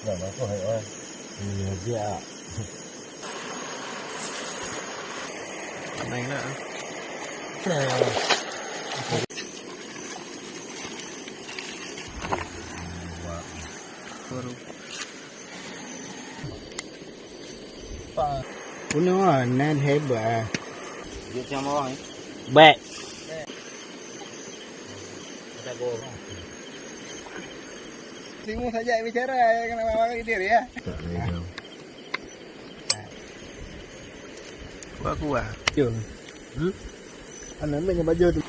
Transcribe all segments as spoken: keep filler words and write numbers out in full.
Iya, dia. Main lah. Baru. Punoe nan hebat. Dia macam orang ni. Baik. Timu saja bicara, ya, kena bawa dia, ya. Tak ada. Kuah-kuah. Cun. Hmm? Anak ambil baju tu.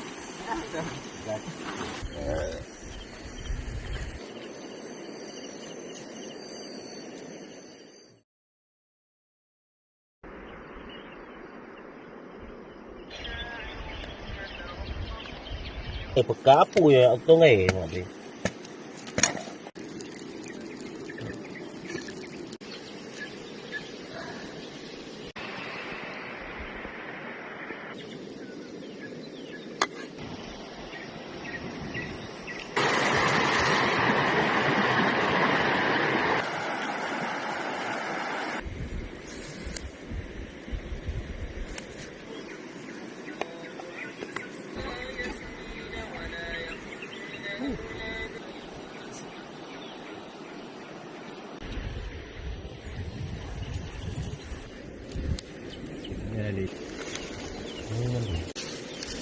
Eh, peukapu ya, aku ngai, mak deh.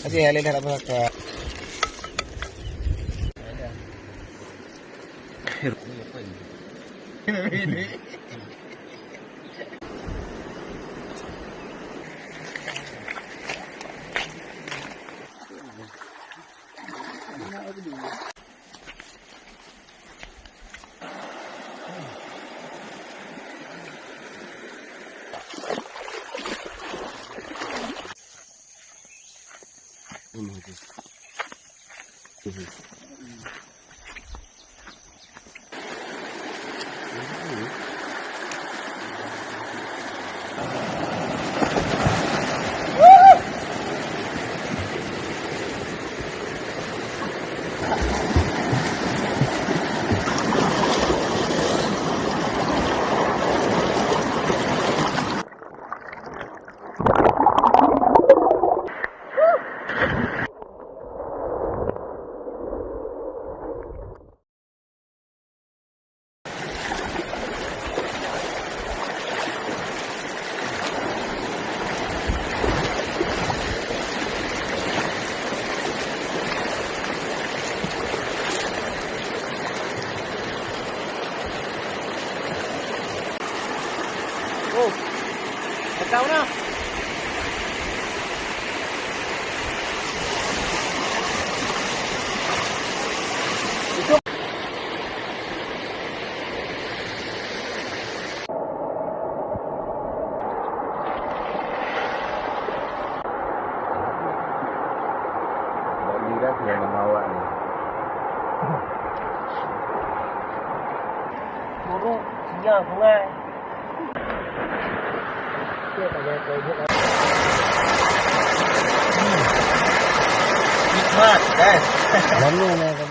Aje ya, lihat apa ke. Oh, dekat mana? Bagi dah yang nama awak ni. Buruk, sinyal, sungai. Nikmat, guys. Lama lah.